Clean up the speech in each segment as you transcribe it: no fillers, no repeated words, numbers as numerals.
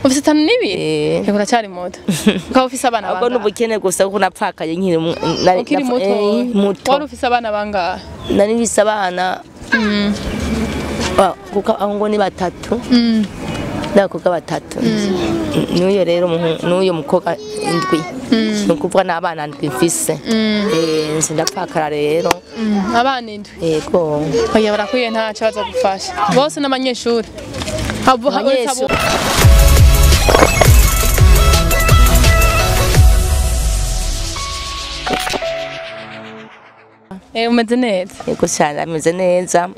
Ufise 52? Yego, uracyari muto. Ukaba ufise abana Ahubwo bangahe? n'ubukene gusa, kuko napfakaye nkiri Ukiri muto? Muto. Wari ufise abana bangahe? Nari mfise abana, kuko aho ngo ni batatu, n'abakobwa batatu, n'uyo rero n'uyo mukobwa indwi, ni ukuvuga n'abana ndwi mfise. Nzi ndapfakara rero. Abana indwi? Yego. Oya, barakwiye, ntaco bazogufasha. Bose n'abanyeshuri? Uretse abo- Abanyeshuri. Umeze neza? Yego cyane, ameze neza.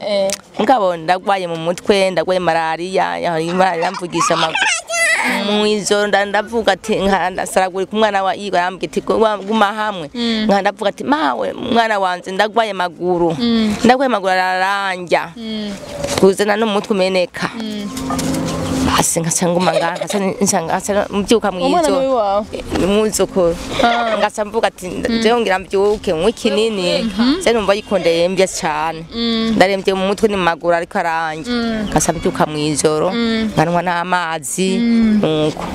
Mugabo ndagwaye mu mutwe, ndagwaye malariya, yahora iramvugisha amaguru mw'ijoro. Ndavuga ati ndasaragurika, umwana wa yiga arambwira ati guma hamwe. Nka ndavuga ati mawe mwana wanje, ndagwaye amaguru, ndagwaye amaguru araranja kuzana n'umutwe umeneka. Basi nkaca nguma ngaha, nkaca mbyuka Umwana mw'ijoro. ni wawe? Umwuzukuru. Ngaca mvuga ati jewe ngira mbyuke nywe ikinini, je numva yuko ndemvye cane, ndaremvye mu mutwe ni mu maguru ariko aranja. Ngaca mbyuka mw'ijoro nkanwa n'amazi, nuko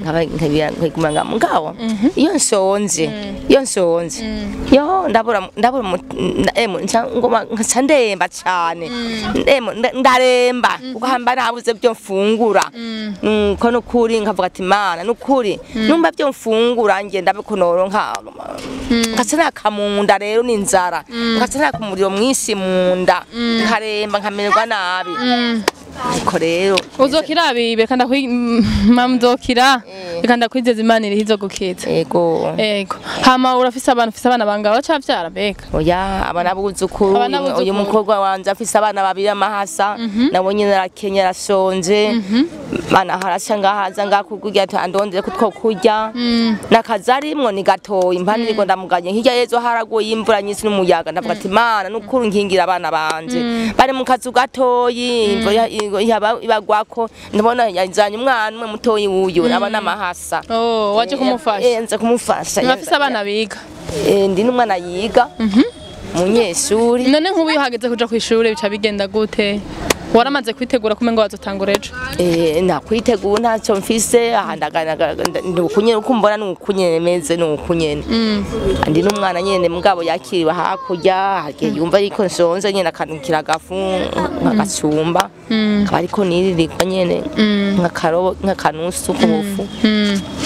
nkaguma nga mugabo iyo nshonje, iyo nshonje yo ndabura, ndabura emwe nca ngoma nkaca ndemba cane, emwe ndaremba kuko hamba nabuze byo mfungura. Nuko nukuri nkavuga ati Mana, nukuri numba byo mfungura nge ndabikonoronka. Nkaca naka mu nda rero n'inzara, nkaca naka umuriro mwinshi mu nda, nkaremba, nkamererwa nabi. Nuko rero Uzokira bibe, reka ndakwi mama, uzokira, reka ndakwizeza, Imana iriho izogukiza. Ego. Ego. Hama urafise abana, ufise abana bangahe? Wacavyara mbega? Oya, aba n'abuzukuru. Aba n'abuzukuru. Uyu mukobwa wanje afise abana babiri amahasa, nabo nyene arakenye, arashonje. Mana haraca ngaha, aza ngaha kurya ati andondere ko two kurya, n'akazi arimwo ni gatoyi impande niriko ndamuganye. Hirya y'ejo haraguye imvura nyinshi n'umuyaga, ndavuga ati Mana nukuri nkingira abana banje bari mu kazu gatoyi, imvura ibagwako. Ndabona yazanye umwana umwe mutoyi wuyu, aba n'amahasa. Oh, waje kumufasha? Nza kumufasha. Urafise abana biga? Ndi n'umwana yiga, umunyeshuri. None nk'ubu iyo hageze kuja kw'ishure bica bigenda gute? Waramaze kwitegura kumengo wazotangura ejo? Nakwitegura ntacyo mfise aha, nukunyene uko mbona, nukunyene meze, nukunyene ndi n'umwana nyene mugabo yakiriwe hakurya, hagiye yumva ariko nshonje nyene akanukira agafu nkagacumba, akaba ariko niririrwa nyene nk'akarobo, nk'akanusu k'ubufu.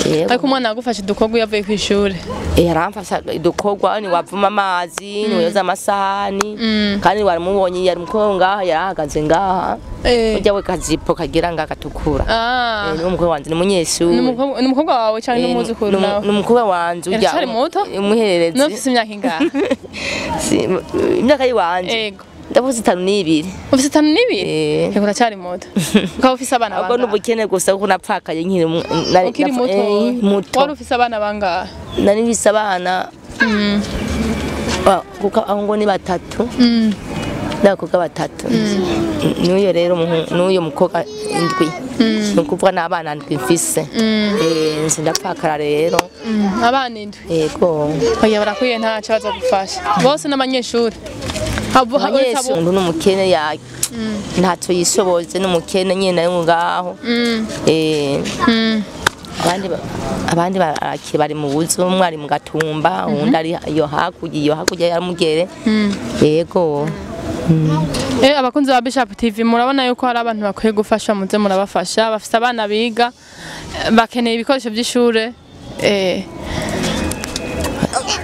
Yego. Ariko umwana yagufasha udukorwa iyo avuye kw'ishure? Yaramfasha udukorwa, ni wavuma amazi, ni woza amasahani, kandi waramubonye yari umukobwa ngaha, yarahagaze ngaha. Urya we kajipo kagira ngaha gatukura. Ni umukobwa wanje, ni umunyeshuri. Ni umukobwa wawe canke n'umwuzukuru nawe? Ni umukobwa wanje urya. Aracyari muto? Umuhererezi. Nufise imyaka ingahe? Imyaka yiwanje? Ego. Ndavuze 52. Ufise 52? Eh. Yego, uracyari muto. Ukaba ufise abana Ahubwo bangahe? n'ubukene gusa, kuko napfakaye nkiri Ukiri muto? Muto. Wari ufise abana bangahe? Nari mfise abana, kuko aho ngo ni batatu, n'abakobwa batatu, n'uyo rero n'uyo mukobwa indwi, ni ukuvuga n'abana ndwi mfise. Nzi ndapfakara rero. Abana indwi? Yego. Oya, barakwiye, ntaco bazogufasha. Bose n'abanyeshuri? Uretse abo- Abanyeshuri n'umukene ya ntacyo yishoboje, n'umukene nyene ari ngaho. Abandi barakiri bari mu buzu, umwe ari mu Gatumba, uwundi ari iyo hakurya, iyo hakurya ya Mugere. Yego. Abakunzi ba Bishop TV, murabona yuko hari abantu bakwiye gufasha, muze murabafasha. Bafise abana biga, bakeneye ibikoresho by'ishure.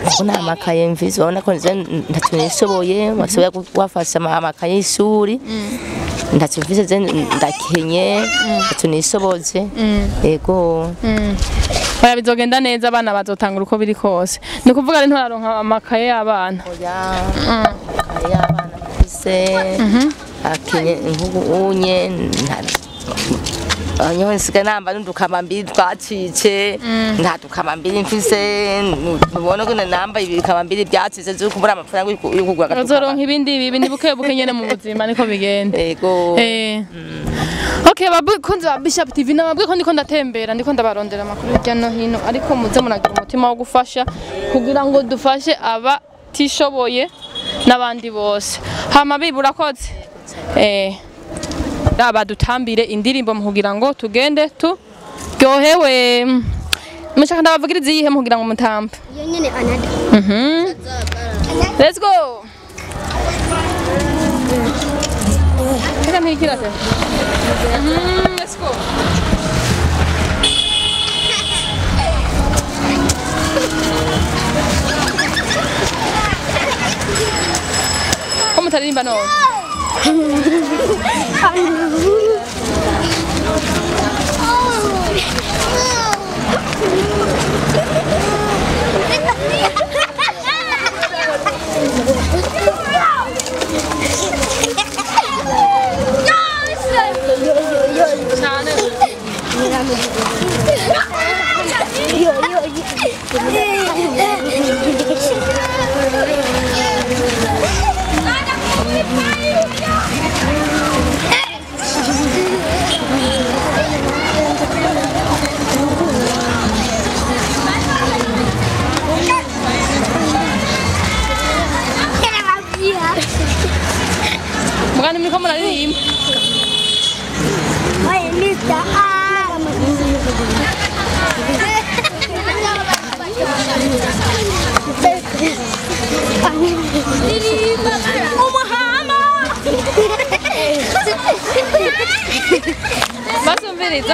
Ubu nta makaye mfise, urabona ko nje ntacyo nishoboye, bashoboye kubafasha amakaye y'ishuri. Ntacyo mfise je, ndakenye, ntacyo nishoboje. Yego. Oya, bizogenda neza, abana bazotangura uko biri kose. Ni ukuvuga rero nturaronka amakaye y'abana? Oya, amakaye y'abana mfise akenye nk'ubu unye nyewe nsigaye namba n'udukamambiri twacitse, nta dukamambiri mfise. Nubona ko namba ibikamambiri byacitse zo kubura amafaranga yo kugura Uzoronka agatukama. Ibindi bibi ni buke buke nyene, mu buzima niko bigenda. Yego. Okay, bakunzi ba Bishop TV, nababwiye ko ndiko ndatembera, ndiko ndabarondera amakuru hirya no hino, ariko muze muragira umutima wo gufasha kugira ngo dufashe abatishoboye n'abandi bose. Hama biba urakoze. Raba dutambire indirimbo mu kugira ngo tugende tu Muryohewe. Mushaka ndabavugiriza iyihe mukugira ngo mutambe? Iyo nyene anada. Let's go. Reka ntirikira se. Let's go. Ko mutaririmba none? Cyane. Mugani muriko muraririmba. Basumviriza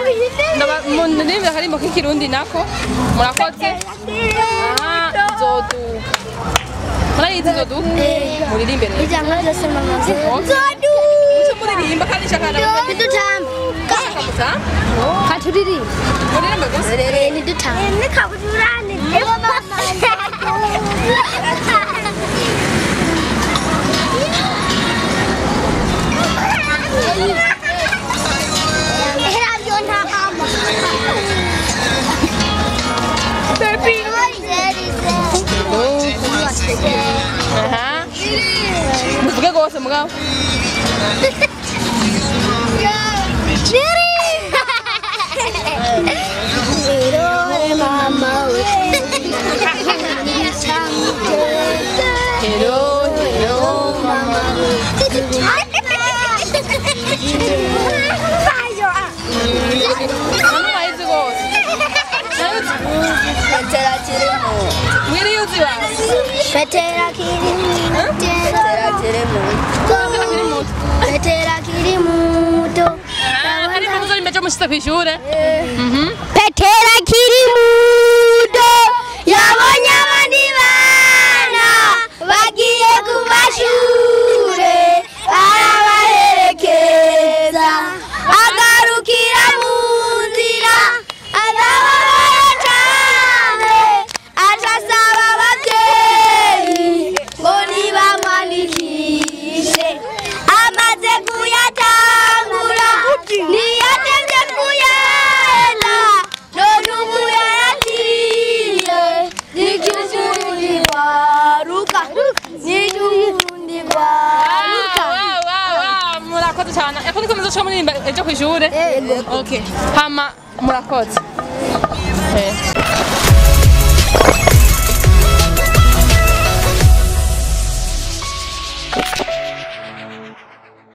mundirimbe akarimbo k'ikirundi nako murakoze. Nzoduka. Murayizi nzoduka? Muririmbe rero. Muce muririmba kandi nshaka muririmbe gusa. Aha. Muvuge rwose mugabo. Hello, hello, mama. Mama murayizi rwose. Mwiriyuzi ba? Petera kiri muto. Petera kiri muto. Ariko muzorimba ejo mushitse kw'ishure. Petera kiri muto yabonye abandi bana bagiye ku mashure arabaherekeza agarukira mu nzira arababara cane aca asaba abavyeyi ngo nibamwandikishe amaze kuyatangura ntiyatevye kuyenda none ubu yaratiye n'igihugu rwaruka n'igihugu rwaruka. Murakoze cyane. Eko niko muzoca muririmba ejo kw'ishure? Okay. Hama murakoze.